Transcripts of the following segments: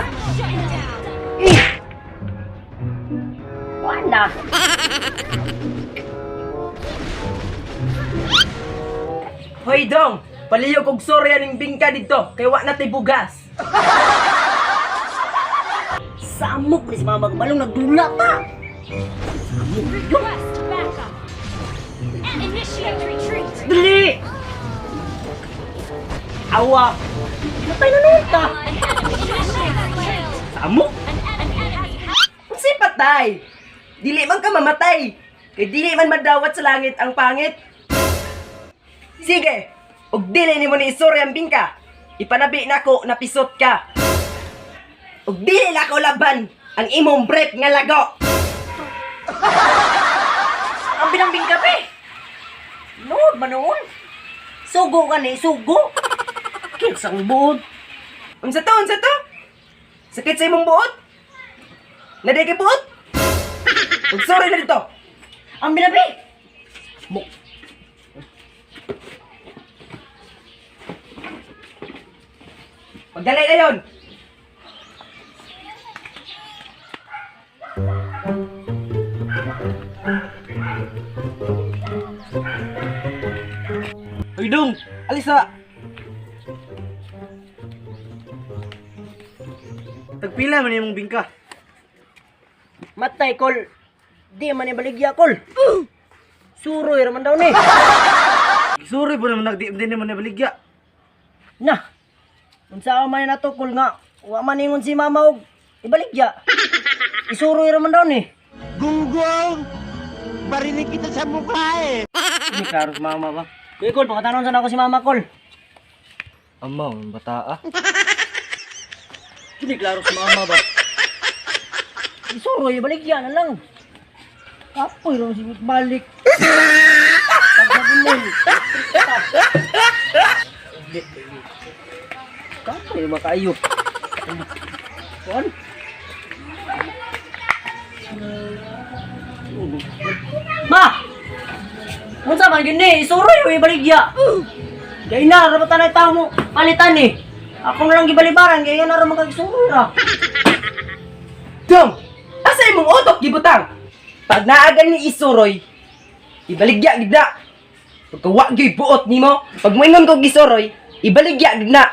Hilak. Eh. Wala. Hoy dong, palihog og sorry aning bingka didto kay wa na tay bugas. Samok ni si mama balong nagdula pa. Samok yun. Request backup. Initiate retreat. Dali! Awa! Natay na noon ta! An enemy initiate retreat. Samok! An enemy has Unsay patay? Dili man ka mamatay. Kay dili man madawat sa langit ang pangit. Sige, ug dili nimo ni isuri ang bingka. Ipanabi nako na pisot ka. Ug dili nako laban ang imong brief nga lago. Ang binangbing kape! Nood ba noon? Sugo ka ni, sugo! Kinsang buod! Unsa to? Unsa to? Sakit sa imong buot? Naday kay buot? Ug sorry na dito. Ang binabi! Mo. Pagdalay na yon. Hoy dong, alisa. Tagpila man imong bingka. Matay kol! Di man ibaligya kol! Suroy raman daw ni! Sorry po naman nagdi din naman nabaligya. Na! Unsa man na to kol nga, wa man ingon si mama og ibaligya. Isuroy raman daw ni. Gunggong! Barinig kita sa mukha eh! Hindi klaro sa mama ba. Kuy kol, pakatanon sana ako si mama kol. Amaw, ang bata ah. Hindi klaro sa mama ba. Isuroy, baligya na lang. Kapoy ro si balik. Pagsabi mo. Kapoy makayo. Kuan. Ma! Unsa man gini, isuroy o ibaligya. Kay na ra ba tanay tao mo palitan eh. Ako na lang gibalibaran kay na ra man kag isuroy ra. Dong, asa imong utok gibutang? Pag naagan ni isuroy, ibaligya gid na. Pagka wa gyud buot nimo, pag moingon kog isuroy, ibaligya gid na.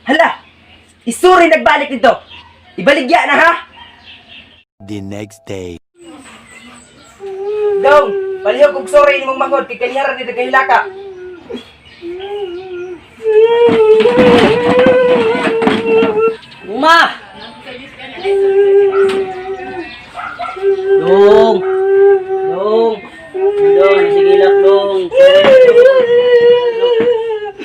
Hala, isuroy nagbalik dito. Ibaligya na ha. The next day. Dong, palihog kog sorry nimong mangod kay kanihara ni nagahilaka. Uma! Dong! Dong! Dong, sige lang, dong.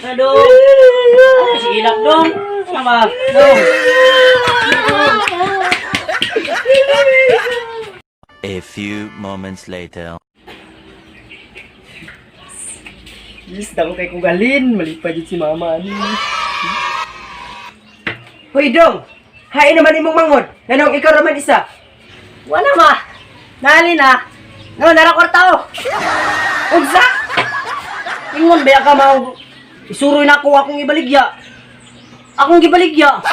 Na, dong. Ay, sige lang, dong. Sama, dong. A few moments later. Please, dako kay kugalin. Malipad yun si mama ani. Hoy, Dong! Hain naman imong mangod. Nanong ikaw raman isa. Wala ma. Nali na. No, nara kwarta oh. Unsa? Ingon ba ka ma? Isuroy na ako akong ibaligya. Akong gibaligya.